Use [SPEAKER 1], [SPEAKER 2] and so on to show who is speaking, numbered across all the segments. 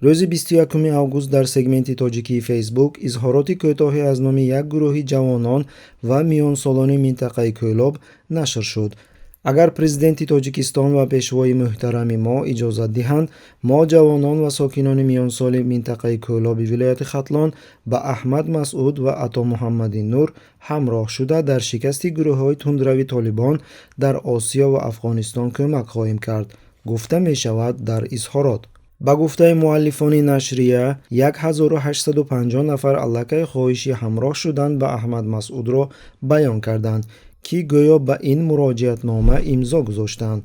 [SPEAKER 1] Рӯзи 21 август дар сегменти тоҷикии Фейсбук изҳороти кӯтоҳе аз номи як гурӯҳи ҷавонон ва миёнсолони минтақаи Кӯлоб нашр шуд. Агар Президенти Тоҷикистон ва Пешвои муҳтарами мо иҷозат диҳанд, мо, ҷавонон ва сокинони миёнсоли минтақаи Кӯлоби вилояти Хатлон, ба Аҳмад Масъуд ва Ато Муҳаммади Нур ҳамроҳ шуда, дар шикасти гурӯҳҳои тундрави Толибон дар Осиё ва Афғонистон кӯмак хоҳем кард, гуфта мешавад дар изҳорот. Ба гуфтаи муаллифони нашрия, 1850 нафар аллакай хоҳиши ҳамроҳ шудан ба Аҳмад Масъудро баён карданд, ки гӯё ба ин муроҷиатнома имзо гузоштанд.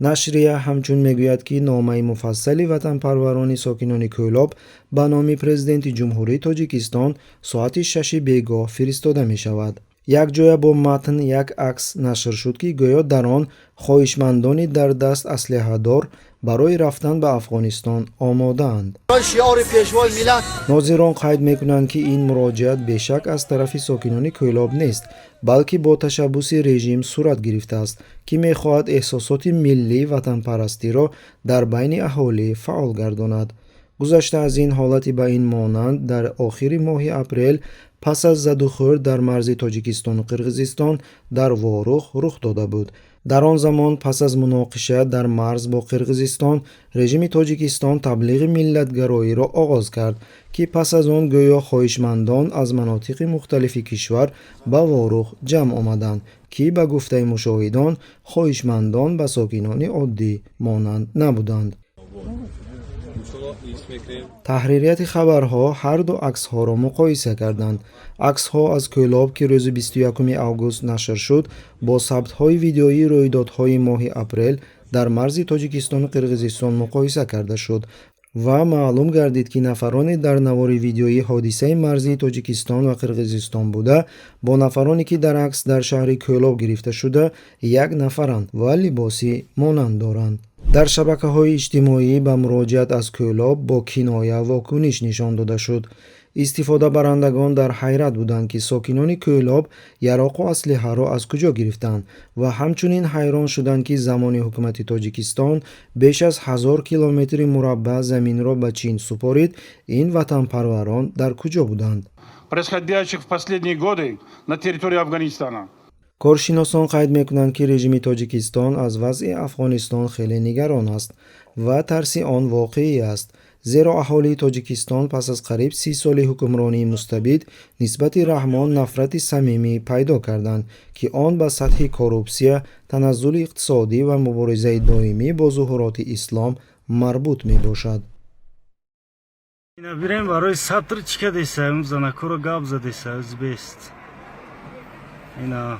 [SPEAKER 1] Нашрия ҳамчун мегӯяд, ки номаи муфассали ватанпарварони сокинони Кӯлоб ба номи Президенти Ҷумҳурии Тоҷикистон соати 6-и бегоҳ фиристода мешавад. Якҷоя бо матн як акс нашр шуд, ки гӯё дар он хоҳишмандони дар даст аслиҳадор барои рафтан ба Афғонистон омодаанд.
[SPEAKER 2] Шиори Пешвои миллат.
[SPEAKER 1] Нозирон қайд мекунанд, ки ин муроҷиат бешак аз тарафи сокинони Кӯлоб нест, балки бо ташаббуси режим сурат гирифтааст, ки мехоҳад эҳсосоти миллӣ ватанпарастиро дар байни аҳолӣ фаъол гардонад. Гузашта аз ин, ҳолати ба ин монанд дар охири моҳи апрел пас аз задухӯрд дар марзи Тоҷикистону Қирғизистон дар Ворух рух дода буд. Дар он замон, пас аз муноқиша дар марз бо Қирғизистон, режими Тоҷикистон таблиғи миллатгароиро оғоз кард, ки пас аз он гӯё хоҳишмандон аз манотиқи мухталифи кишвар ба Ворух ҷамъ омаданд, ки ба гуфтаи мушоҳидон, хоҳишмандон ба сокинони оддӣ монанд набуданд. Таҳририяти хабарҳо ҳарду аксҳоро муқоиса карданд. Аксҳо аз Кӯлоб, ки рӯзи 21 август нашр шуд, бо сабтҳои видеоии рӯйдодҳои моҳи апрел дар марзи Тоҷикистону Қирғизистон муқоиса карда шуд ва маълум гардид, ки нафароне дар навори видеоии ҳодисаи марзии Тоҷикистон ва Қирғизистон буда бо нафароне, ки дар акс дар шаҳри Кӯлоб гирифта шуда, як нафаранд ва либоси монанд доранд. Дар шабакаҳои иҷтимоӣ ба муроҷиат аз Кӯлоб бо киноя вокуниш нишон дода шуд. Истифодабарандагон дар ҳайрат буданд, ки сокинони Кӯлоб яроқу аслиҳаро аз куҷо гирифтанд ва ҳамчунин ҳайрон шуданд, ки замони ҳукумати Тоҷикистон беш аз 1000 километри мураббаъ заминро ба Чин супорид, ин ватанпарварон дар куҷо буданд.
[SPEAKER 3] Происходящих в последние годы на территории Афганистана.
[SPEAKER 1] Коршиносон қайд мекунанд, ки режими Тоҷикистон аз вазъи Афғонистон хеле нигарон аст ва тарси он воқеӣ аст, зеро аҳолии Тоҷикистон пас аз қариб 30 соли ҳукмронии мустабид нисбати Раҳмон нафрати самимӣ пайдо карданд, ки он ба сатҳи коррупсия, таназзули иқтисодӣ ва муборизаи доимӣ бо зуҳуроти ислом марбут мебошад.
[SPEAKER 4] Ина бирем барои сатр чӣ кадеса, занакоро гап задеса, бест ина.